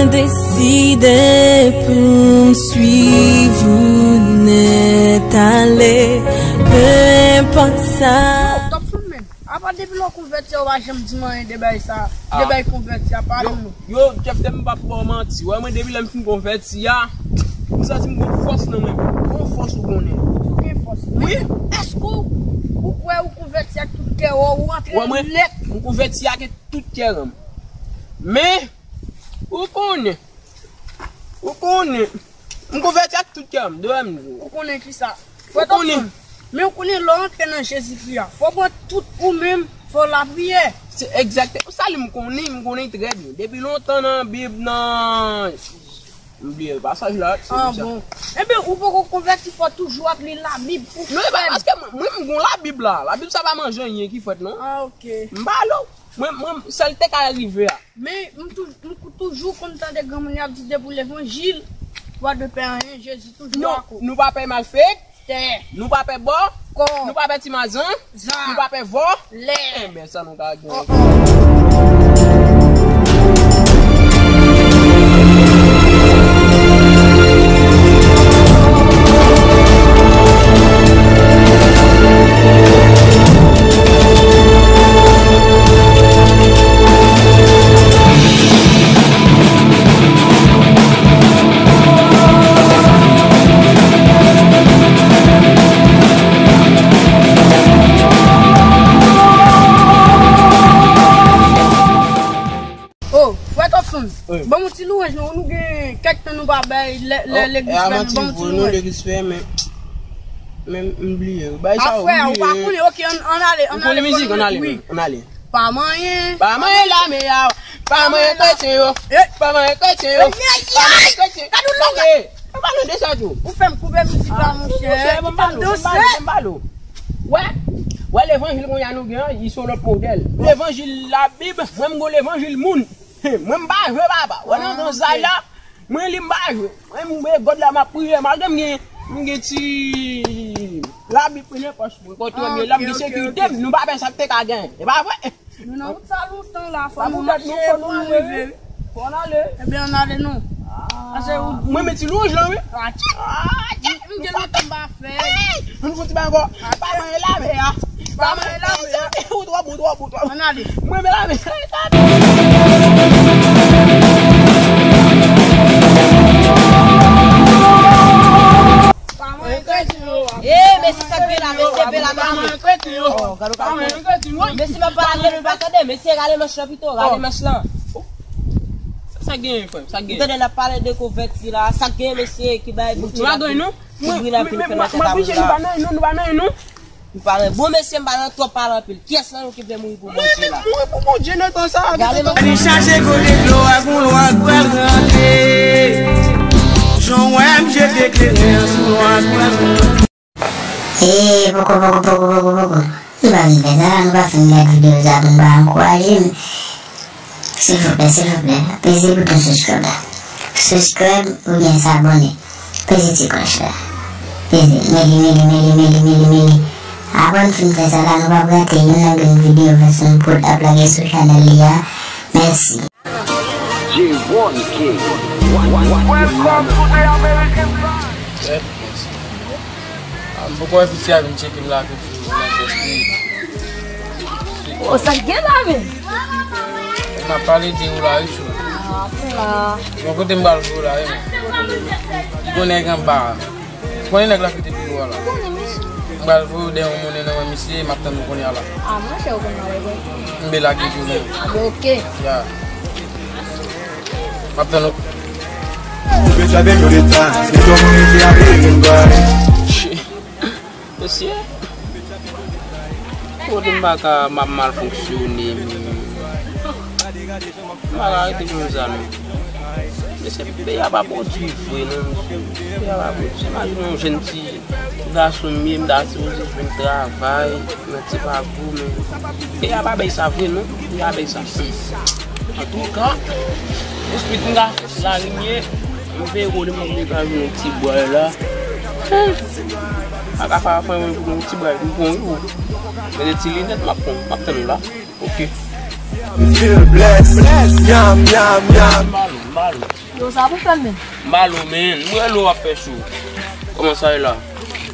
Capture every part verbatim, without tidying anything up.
Deside pou m swiv ou nèt ale, pe enpòt sa. Top Sound menm. Apa depi lè w konvèti a, ou pa janm di m anyen de bagay sa, de bagay konvèti a, pale m non. Yo, Jeff, m p ap ba w manti. Wè, mwen depi lè m fin konvèti a, m santi m gon fòs nan mwen. Gon fòs ou konnen. Ou gen fòs. Wi. Èske ou, ou kwè ou konvèti ak tout kè w, ou antre nèt? M konvèti ak tout kè m. Men, ou konnen. Ou konnen. M konvèti ak tout kè m, de m di. Ou konnen kisa? Frè Topson, men ou konnen lè w antre nan Jezikri a, fò w pran tout ou menm, fò w lapriyè. Se egzakte. Sa li m konnen, m konnen trè byen. Depi lontan nan Bib, nan, m bliye pasaj la, se sa. Ah bon. Enben, ou poko konvèti, fò toujou ap li Labib pou fè. Non, e pa paske mwen, mwen, m gon Labib la. Labib sa pa manje anyen ki fèt, non. Ah, ok. M pa lo. Mwen, mwen, sa l te ka rive a. Men, m tou-, m kou-, toujou konn tande granmoun y ap di depi w levanjil, ou pa dwe pè anyen, Jezi toujou ak ou. Non, nou pa pè malfektè, nou pa pè bòkò, nou pa pè ti mazanzan, nou pa pè vòlè. Enben, sa nou ka gen. Oh, oh. Oh, frè Topson, ban m yon ti lwanj non, nou gen kèk tan nou pa bay lè, lè legliz fèmen, ban m yon ti lwanj. Legliz fèmen. Men m bliye. Bay sa ou bliye. Ah, frè, ou pa konnen. Ok, ann, ann ale, ann ale. Ou konnen mizik, ann ale, ann ale. Pa manyen. Pa manyen lame a. Pa manyen kretyen yo. Pa manyen kretyen yo. Pa manyen kretyen yo. Gad yon lòt. Ann pale de sa tou. Ou fè m koupe mizik la, monchè. Monchè, ban m pale w, ban m pale w, ban m pale w. Wè, wè levanjil kounye a nou gen an, li se yon lòt modèl. Levanjil Labib, mwen m gon levanjil moun. Mwen m pa jwe papa. Wè nan zay la, mwen li m pa jwe. Mwen m gen God la m ap priye. Malgre m gen, m gen ti Labib nan pòch mwen. Kote m ye la, m gen sekirite m. Nou pa pè sa k te ka gen. E pa vre? Nou nan wout sa lontan la, fò nou mache, fò nou rive. Fò n ale. Ebyen, ann ale non. Pase ou di. Mwen met ti lwanj lan, wi. Ah, tchè. Ah, tchè. M gen lontan m pa fè. Ann fouti ba ankò. Pa manyen lame a. Pa manyen lame a. Ou twò bon, ou twò bon, ou twò bon. Ann ale. Mwen renmen lame. Pa manyen kretyen yo. Eh, mesye, sa k gen la, mesye, bèl la, mesye. Oh, gade w ka fè. Mesye, m ap pale avè nou, pa tande, mesye, rale manch lan pito, rale manch lan. Sa, sa gen, frè m, sa gen. M tande n ap pale de konvèti la, sa gen, mesye, ki bay Bondye la, ki bri la, ki fè nan tèt a moun la. Nou pa nan, nou pa nan, non. M pa nan, bon, mesye, m pa nan twòp pale anpil. Kiyès nan nou ki vle mouri pou Bondye la? Mwen menm, mouri pou Bondye nan tan sa a. Gade, men. Li chache kote dlo a, gon lwa k pral rantre. Jan w wè m jete kleren sou lwa k pral rantre. E, poko, poko, poko, poko, poko. Nou pa vin fè sa la, nou pa fin gade videyo sa pou nou pa ankouraje m. Silvouplè, silvouplè, peze bouton subscribe la. Subscribe oubyen se abòne. Peze ti klòch la. Peze, meli, meli, meli, meli, meli, meli. Apre n fin fè sa la, nou p ap rate youn nan grenn videyo Vèsonn Prod ap lage sou chanèl li a. Mèsi. J one K. Welcome to the American Vibes. Ah, m poko wè fi a vin tcheke m la toujou nan tèt li. Oh, sa k gen la menm? M ap pale de ou la, wi, chou. Ah, fè la. Bon, kote m pral voye w la, wi. Gon nèg anba a. Ou konnen nèg la ki te pi wo a la? M pral voye w dèyè yon moun nan men misye, m ap tann ou kounye a la. Ah, monchè, ou konn mwen, wi. M be lage jou menm. Ah, bon, ok. Ya. M ap tann ou. Mesye, kote m pa ka, m ap mal fonksyone, men m pa ka rete konsa, non. Mesye, peyi a pa pwodui vre, non, mesye. Peyi a pa pwodui. Imajine yon jèn ti gason m ye, m ta sipoze jwenn travay nan ti pagou, men peyi a pa bay sa vre, non. Peyi a bay sa. Antouka, espri m ka fè se lari m ye. M veye kote m ap degaje yon ti bway la. Ak afa fè mwen pou yon ti bway, m pran yon. Mete ti linèt, m ap pran, m ap tann ou la. Ok. Feel blessed. Yam, yam, yam. M ba l, m ba l. Yo, sa pou fè m menm? M ba l ou, men. M wè lè w ap fè cho. Kòman sa ye la?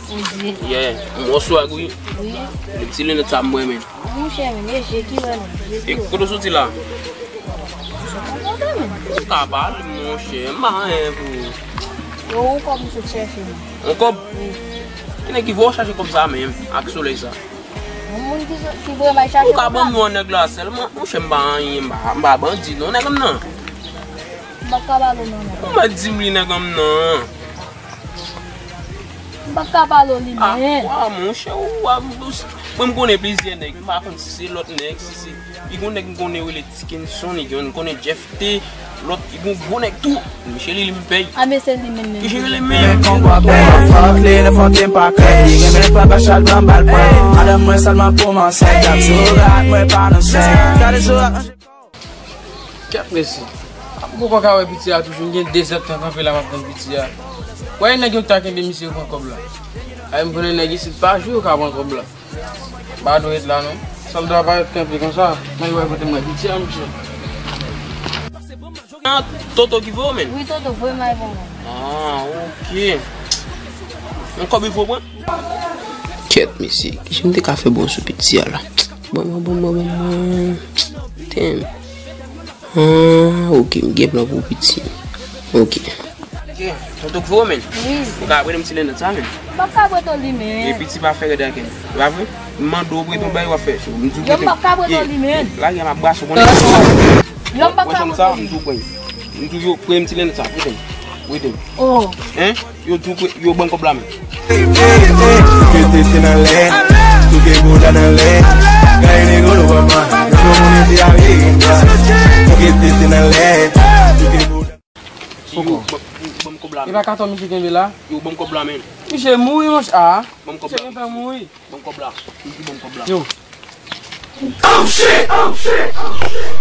Bondye. Yeah. M wè w swag, wi. Wi. Li ti linèt sa m wè, men. Monchè, men, e je ki wè, men. Je ki wè. E kote w soti la? Ou ka pale, monchè. M pa anyen pou ou. Yo, yon kòb m sot chèche, men. Yon kòb? Wi. Ki nèg ki voye w chache kòb sa menm, ak solèy sa? Yon moun ki sot, ki voye m al chache kòb la. Ou ka ban m non nèg la sèlman, monchè, m pa anyen, m pa, m pa bandi, non, nèg m nan. M pa ka pale w non, nèg. Ou mèt di m li nèg m nan. M pa ka pale w li, men. Ah, monchè, ou, ou, mwen, m konnen plizyè nèg, m pa konn si se lòt nèg, si se, li gon nèg m konnen rele Dickinson, li gen, m konnen Jeff T, lòt, li gon gwo nèg tou. Michel li, li m pèy. Ah, men se li menm, menm. Michel li menm. Konpwa pè, fòk li, li fòk li pa kè. Li renmen pa bachal ban bal pwen. Madanm mwen sèlman pou m ansent. Gad sou rat mwen pa nan sen. Gade sou rat. Kèt mesye. M poko ka wè piti a toujou. M gen de zèdtan kanpe la m ap tann piti a. Wè nèg yo ta kenbe misye yo pran kòb la. Ay m konnen nèg isit pa jwe yo ka pran kòb la. M pa dwe ret la non. Sòlda pa ret kanpe konsa. Mwen wè kote mwen piti a misye. Ah, Toto ki voye w, men? Wi, Toto voye m al pran kòb. Ah, ok. Yon kòb li voye w pran? Kèt mesye, kijan m te ka fè bon sou piti a la? Bon, bon, bon, bon, bon, bon. Damn. Ah, ok, m gen plan pou piti. Ok. Ok, Toto k voye w, men. Wi. Ou ka prete m ti lennèt sa, men. M p ap ka prete w li, men. E piti pa fè rèd ak li. E pa vre? M mande w prete w bay, w ap fè cho. M di w prete m. Yo, m p ap ka prete w li, men. Lage m ap brase w, konnen. Yo, m p ap ka prete w li. M di w pran. M di w yo, prete m ti lennèt sa, prete m. Prete m. Oh. Hein? Yo di w, yo ban m kòb la, men. Mete tete nan lè, touke bouda nan lè. Gaye negro nou pa mal, nou moun ete ale. Mete tete nan lè, touke bouda. Yo ban m kòb la, men. E pa katò misye kenbe la? Yo ban m kòb la, men. Misye mouri, monchè. Ah. Ban m kòb la. Misye gentan mouri. Ban m kòb la. M di ban m kòb la. Yo.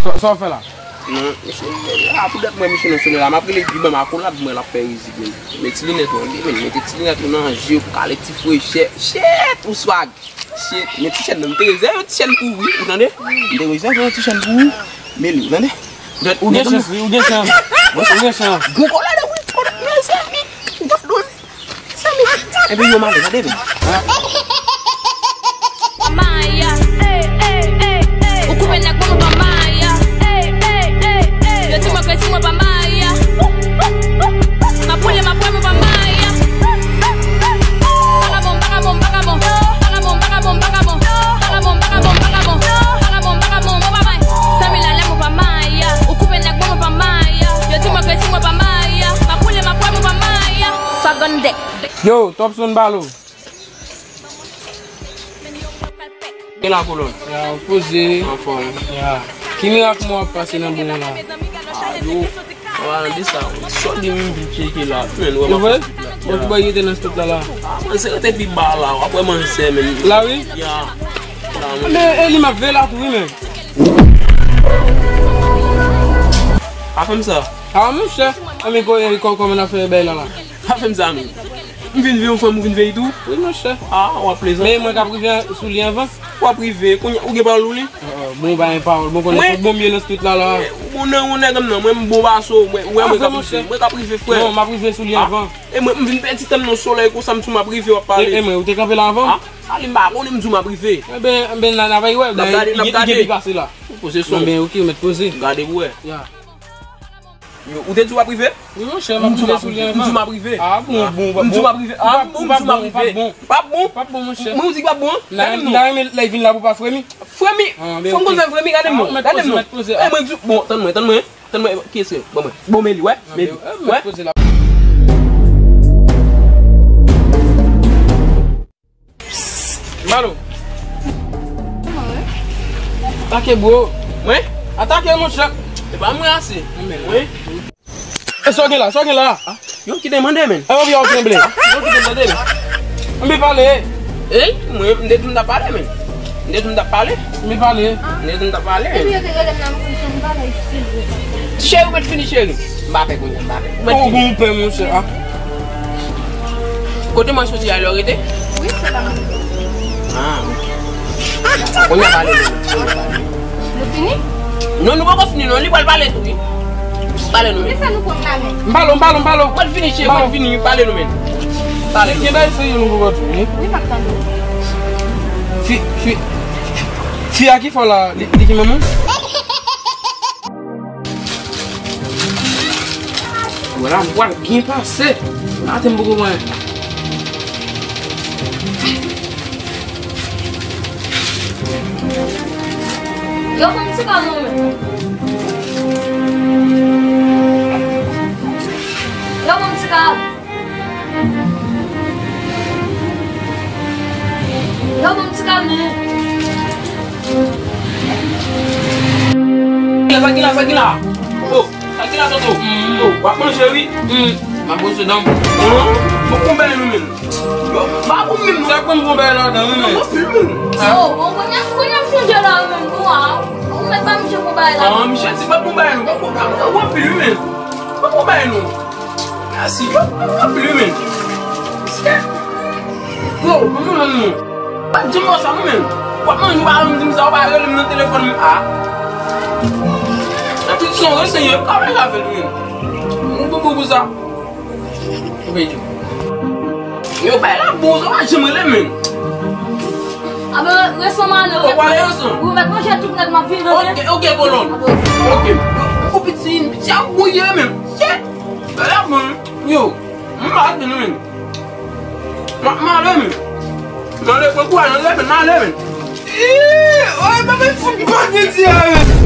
Sa, sa w fè la? Non, mesye, la, poutèt mwen, mesye, nan sole la, m ap rele Guy ban m akolad, mwen, l ap fè rizib, men. Men ti linèt ou an, men, mete ti linèt ou nan je pou kale ti frechè. Shit, ou swag. Shit, men ti chèn nan, m te rezève yon ti chèn pou ou, wi, ou tande? M te rezève yon ti chèn pou ou, men li, ou tande? Ou gen chans, wi, ou gen chans. Ou gen chans. Gwo kolè, wi, mezanmi. Gad, Epi yo male, gade men. Maya, ey, ey, ey, ey. Ou koupe nèg moun ou pa Maya. Ey, ey, ey, ey. Yo di mwen kredi mwen pa Maya. M ap boule, m ap bwè, mwen pa Maya. Vagabon, vagabon, vagabon. Vagabon, vagabon, vagabon. Vagabon, vagabon, vagabon. Vagabon, vagabon, mwen pa Maya. Zanmi lalè mwen pa Maya. Ou koupe nèg moun mwen pa Maya. Yo di mwen kredi mwen pa Maya. M ap boule, m ap bwè, mwen pa Maya. Fagande. Yo, Topson Balo. Gen la kolòn. Ya, ou poze. Anfòm. Ya. Ki mirak mwen w ap pase nan bon la? Ah, yo. An palan de sa, sòt de m vin tcheke la. Men, ou wè m ap fè tout la. Bon, ki bò rete nan tout la la? Ah, mwen, se rete pi ba la. W ap wè mwen sè, men. La, wi? Ya. La, men, e li m ap veye la tou, wi, men. Pa fè m sa. Ah, monchè. A, men, kò, kò, kòman n ap fè bay la, la? Pa fè m sa, men. M vin veye yon fanm, ou vin veye tou? Wi, monchè. Ah, w ap plezante. Men mwen k ap rive sou li anvan. W ap rive, kounye a, ou gen pawòl ou li? Ah, ah, bon, ba yon pawòl. Bon, konnen fòk bon m ye nan street la, la. Ou bon nan yon nèg m nan, mwen m bon pase w, mwen, ou wè mwen k ap rive. Mwen k ap rive, frè. Non, m ap rive sou li anvan. E mwen, m vin pèdi tan m nan solèy konsa, m di w m ap rive, w ap pale. E, e mwen, ou te kanpe la anvan? Ah, sa li m pa konnen, m di w m ap rive. Enben, enben, n a, n a va wè, n ap gade, n ap gade. Gen pi pase la. Ou poze son. Enben, ok, ou mèt poze. Gade pou wè. Ya. Yo, ou te di w ap rive? Wi, monchè, m ap rive sou li anvan. M di w m ap rive. Ah, bon, bon, bon. M di w m ap rive. Ah, bon, m di w m ap rive. Ou p ap bon? Ou p ap bon, monchè. M di w ap bon? Ou pa bon? Nan, nan, lè vin la pou pa fremi. Fremi? Ah, ben, fò m konn fè fremi, gade m non. Gade m non. Eh, mwen di, bon, tann mwen, tann mwen. Tann mwen, kiyès se? Bon, mwen. Bon, men li, wè. Men li. Wè. Balo. Atake, bro. Mwen? Atake, monchè. E pa mwen ase. Mwen. E sa w gen la, sa w gen la? Ah, yo ki te mande, men. E w yo tranble. Yo ki te mande, men. Mwen pale. Ey, mwen, m te di m t ap pale, men. M te di m t ap pale. Mwen pale. M te di m t ap pale, men. Epi yo te rele m nan, m konn sa m pale, silvouplè. Cheri, ou mèt fini, cheri. M pa pè kounye a, m pa pè. Ou mèt fini. Ou bon pè, monchè, ah. Kote mwen soti a, lè w rete? Wi, se la mwen rete. Ah, ok. Kounye a pale, men. Kounye a pale. Nou fini? Non, nou poko fini, non. Li pral pale tou, wi. Pale nou, men. Kisa nou konn la, men? M pale w, m pale w, m pale w. Mwen vini, cheri, mwen vini, pale nou, men. Pale nou. Gen bagay serye nou poko di, wi. Wi, m ap tande w. Fi, fi, fi a ki fè w la, li, li ki manman w? Wala, m pral byen pase. Maten m poko mwen. Yo, ban m ti kal non, men. Yo, ban m ti kal. Yo, ban m ti kal, men. Sa ki la, sa ki la? Oh, sa ki la, Toto? Oh, w ap manje, wi. M ap manje, dan. Bon, konbyen nou, men? Yo, pa pou menm, sa pran bon bagay ladan, wi, men. Anpil, men. Oh, bon, kounye a, kounye a m chanje la, men. Bon, ah, ou mèt pa misye bon bagay la. Ah, misye ti pa bon bagay, non. Bon, bon, anpil, wi, men. Pa bon bagay, non. Mèsi, yo, anpil, wi, men. Yo, bon, non, non, non. Pa di m sa, non, men. W ap manje, w pa janm di m sa, w pa rele m nan telefòn, men. Ah. Epi, ti yon rese, yo, pa vle avè l, men. M pou, pou, pou sa. Yo, bay la bon, sa pa janm rele, men. Abe, resan male, ou mèt manje tout nèt, m ap vin, tande? Ok, ok, kolòn. Ok. Ou piti, piti ap gouye, men. Shit. Bay la bon. Yo, m pa vin, men. M ap male, men. Male, pran kouraj, male, men, male, men. Ih, oy, pa mwen fout bandi ti a, men.